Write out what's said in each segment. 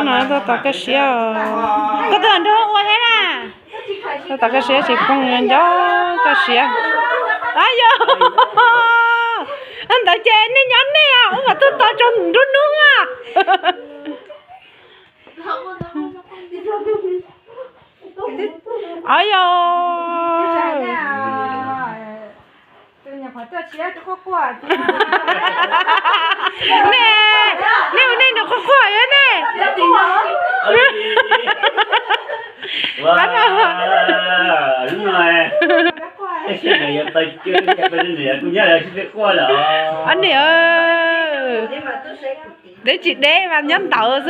Tuaj tos kaj siab. Koj tuaj nrog ua thiab na. Tuaj tos kaj siab tsis poob nco kaj siab. Ayo, ntawd ces nej nyob nej os, ua mas tuaj tos tsaus nruab hnub a. Ayo. Nej, nej ua nej nws quaj quaj yog nej. Ob niam, deb tsis deb mas nyob ntawd xwb.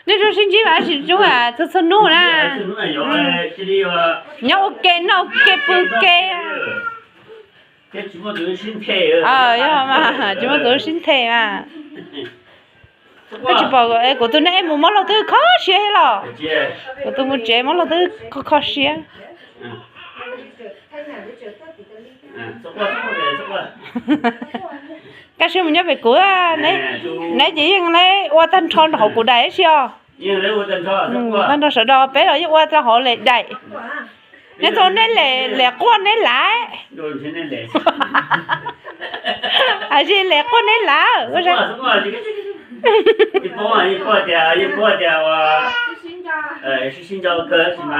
Nej zoo sib ntsib mas tsis zoo txhua txhua hnub na. Nyob ua ke noj ua ke pw ua ke. Yog mas tsis muaj tus sib nthe mas. Koj tsis pom kuv tus neeg mus mob luag twb kho siab thiab los? Kuv tus mus tsev mob luag twb kho kho siab. Kaj siab mus nyob pem kuv, neb ces yeej ua tag nrho rau hauv kuv daim ib si os. Tag nrho sawv daws peb los yeej ua rau hauv lem daim. Neb txog neb lem quaj neb lav. Hais tias lem quaj neb lav.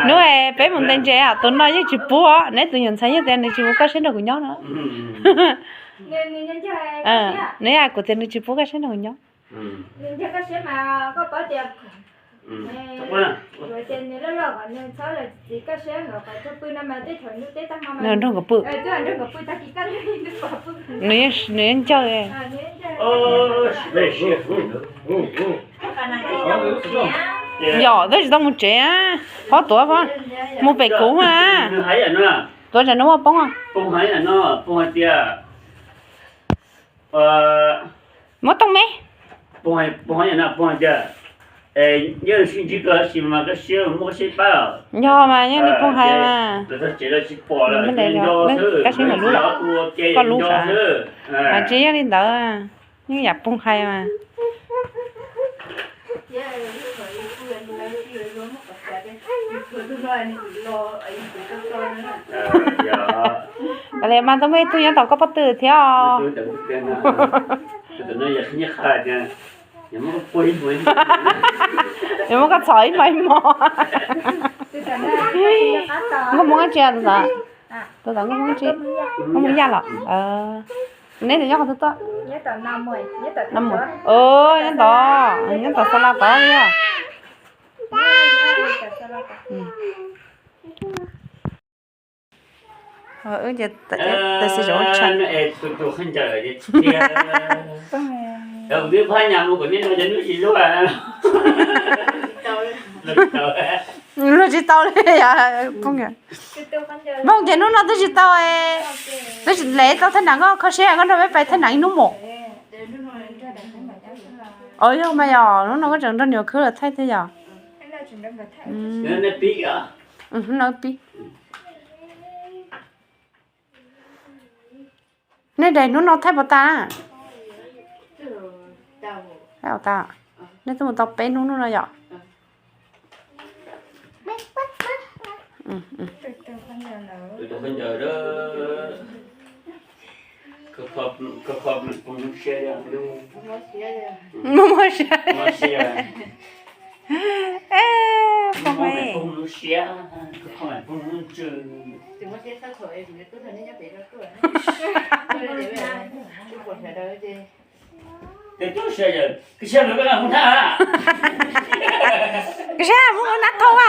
Hnub peb mus ntes ntses tus no yeej tsis pub, neb tus nyuam ntxhais yeej tias nws tsis pub kaj siab nrog kuv nyob no. Nws, kuv tias nws tsis pub kaj siab nrog kuv nyob. Nws nrog nkawd pw. Nws yeej ncaw. Yog twb tsis tau mus tsev, phob tuav, mus pem kuv mas. Tuav tsam nws muaj poob. Muab tooj me. Yog mas yeej li Phooj hais mas. Kaj siab nkawd lub, koj lub sav. Mas tsis yog li ntawd, yeej yam Phooj hais mas. Kav liam mas tau muaj ib tug nyob tom koj pob tw thiab os. Yuav muab koj txhom ib hmos ib hmos. Nkauj Hmoob dab tsi tus ntawd? Tus ntawd Nkauj Hmoob dab tsi? Nkauj Hmoob Yaj los? Neb tus nyob qhov twg tuaj? Nyob tom, nyob tom, nyob tom Xa La tod yog. Wb ces tab sis zoo tshaj. Luag tsis tau li yom. Npoo ces hnub no twb tsis tau, twb tsis lev tau thaj nam, koj kho siab koj nrog peb pais thaj nam ib hnub mus. Os yog mas yog hnub no koj tseem nrog niam khwb lawv thaij thiab yom. Hnub no pib. Nej daim hnub no thaij puas tas? Thaij puas tas? Nej twb mus tau peb hnub hnub no yom. Muaj muaj siab. Phooj, koj saib muab ua nab thauj a.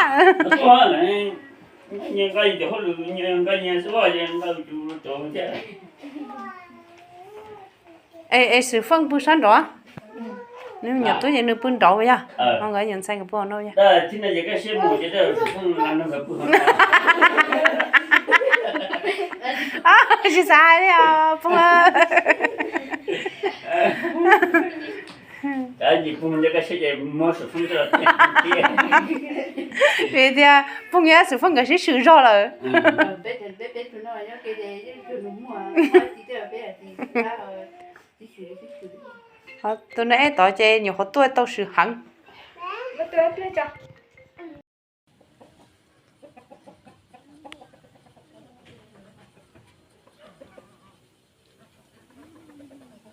Es Xwm Feej pw sab nraud, nws nyuam tub ces nws pw nraud yog, ho nkawd nyuam ntxhais nkawd pw hauv no yog. Tsis xav hais li os Phooj. Vim tias Phooj thiab Xwm Feej nkawd sib swm zog lawm. Tus neb tod ces nyuam qhuav tuaj tau swm heev.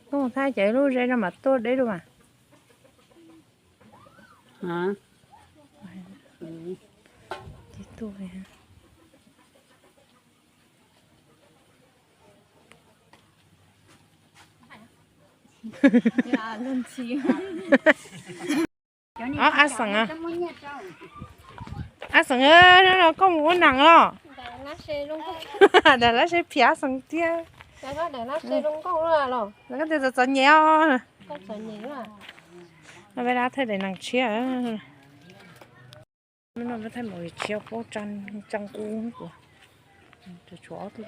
Koj mus thaij ces lub zeb no mas tuaj deb dua mas. Ab xeem, ab xeem, koj mus ua neeg los? Daim lab seb phiaj ab xeem tiag. Koj tias txom txom nyem os. Peb dab thaij daim neeg tshiab. Lub no peb thaij movie tshiab, peb tsa qub kuv. Tshuav ob tug.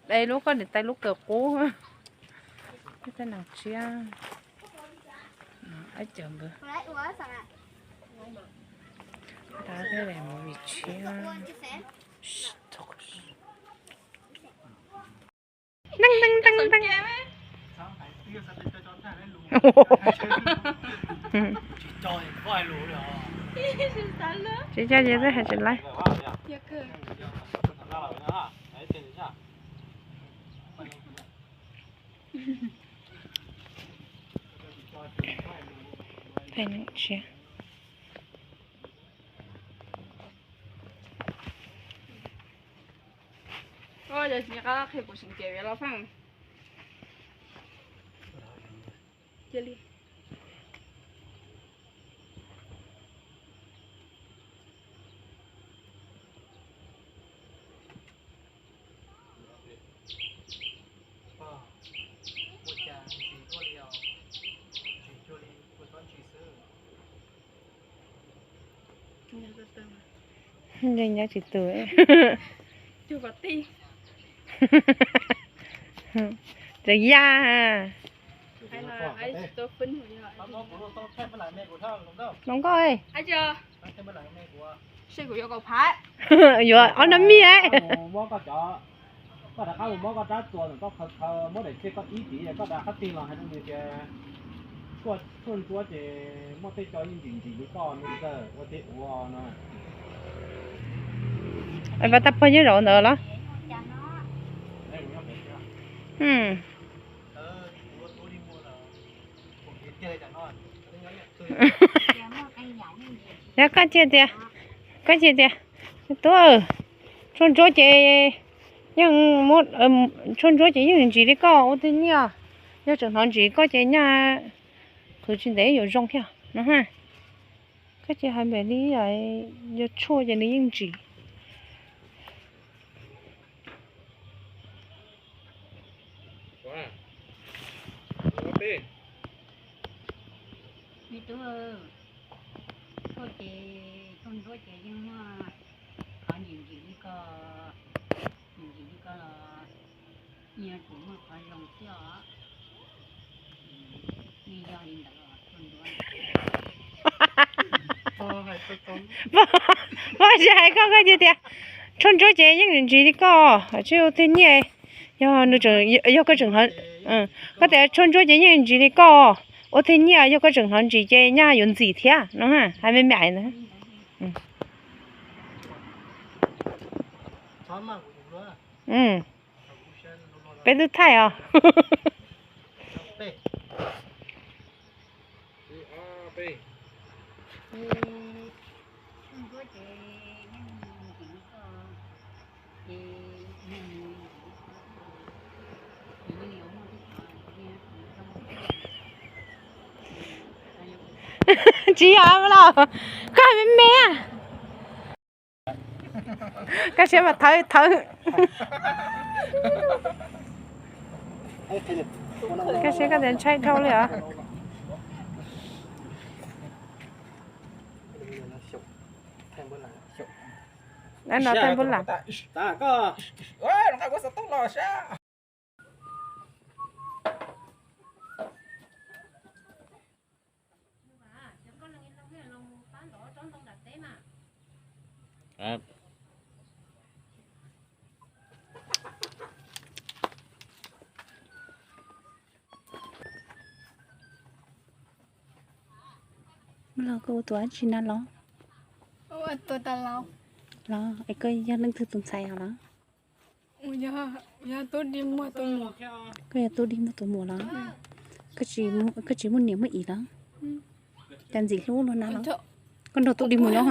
Es lub koj niam tais lub kawm qub. Peb thaij neeg tshiab. Ab cawv npawg. Peb thaij daim movie tshiab. Neeg neeg neeg neeg. Tsis coj ces twb hais tsis laib. Thaij neeg tshiab. Ua cas tsis nco qab qhia kuv seem cev los faj. Cia li. Ntsia nyob tsis tus. Tseem ya. Hluas nkauj, yuav ob no mij. Koj rov qab mus muab koj rab txuas ntawm koj khaws khaws muab daim tsiaj koj ib tiv, koj rov qab tig los hais rau nws tias tshuaj ntsuab ces muaj tej co yeej ntsim ntsim li koj ntawd ua tiag ua no. Pas tag pog nyob zaum ntawd los? Yog koj cia tias, koj cia tias, tub, tshuaj ntsuab ces yeej, tshuaj ntsuab ces yeej ntsim li koj ua twj niaj. Yog tseem hnov ntsim koj ces nyaj qhwv tsis ntev yuav zoo thiab no. Koj cia hais npaum li yog tshuaj ces nws yeej ntsim. Me tub, tshuaj ces tshuaj ntsuab ces yeej muaj qhov ntsim ntsim li koj, ntsim ntsim li koj los yeej tseem muaj qhov zoo thiab os. Yeej yog li ntawd os tshuaj ntsuab. Pog, pog tsis hais koj, koj cia tias tshuaj ntsuab ces yeej ntsim li koj, tsis ua twj niaj. Yog nws tseem, yog koj tseem hnov, koj tias tshuaj ntsuab ces yeej ntsim li koj, ua twj niaj yog koj tseem hnov ntsim ces nyaj yuav ntxim thiab no, hais me me ntawd. Peb twb thaij os. Tsis yog los, koj me me. Koj siab mas thawb thawb. Koj siab koj tias ntshai dhau li os. No thaij npua las. Muaj los koj ua tus dab tsi na los? Los es koj yog leej twg tus ntxhais os los? Koj yog Tub Dig Muas tus muam los? Koj tsis muaj niam muaj txiv los? Cas ntxim hlub luaj na los? Koj nrog Tub Dig Muas nyob?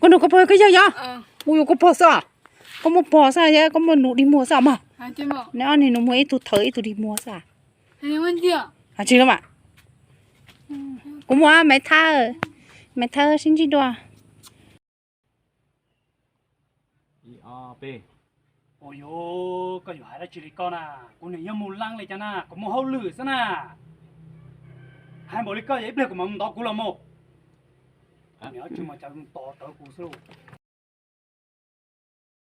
Koj nrog koj pog koj yawg nyob? Ua yuav koj pog xwb? Koj muaj pog xwb, koj muaj nus Dig Muas xwb mog? Neb ob niag nus muag ib tug thawv ib tug Dig Muas xwb. Tsis los mas. Kuv muaj Maiv Thawb, Maiv Thawb sib ntsib dua. Ua yuav koj yuav hais dab tsi li koj na? Kuv niam yog mus leej li cas na, kuv muaj hauj lwm xwb na. Hais npaum li koj yog ib pliag kuv mam ntov kuv los mus. Niam tsis mas cas tos rawv kuv xwb lauj.